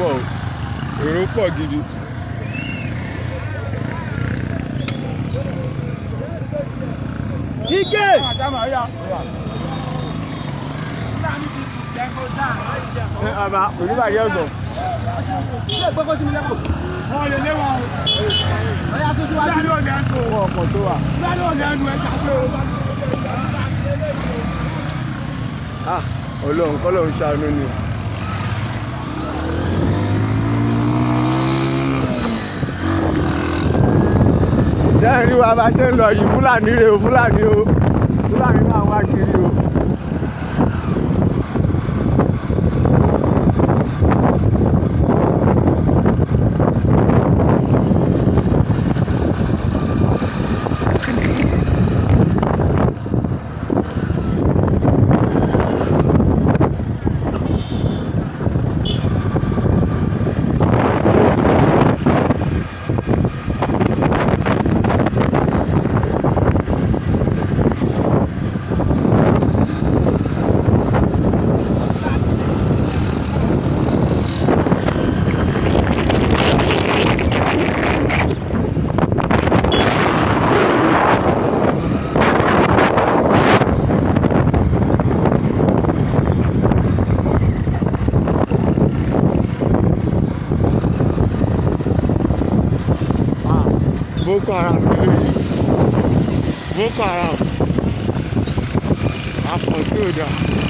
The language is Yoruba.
Pọ̀ o, èrò pọ̀ gidi. Ike! Ẹ àbá oníbàjẹ́ ọ̀gbọ̀n. Wọ́n ọkọ̀ tó wà. Ah, Ọlọ́run kọ́lọ́run ṣàánú ni o. Jẹ́ ìrí wa bá ṣe ń lọ yìí, Fúlàní rè o, Fúlàní o, Fúlàní náà wá kiri o. Ah, Boko Haram lélẹ́yìí, Boko Haram àpọ̀ tí ò dáa.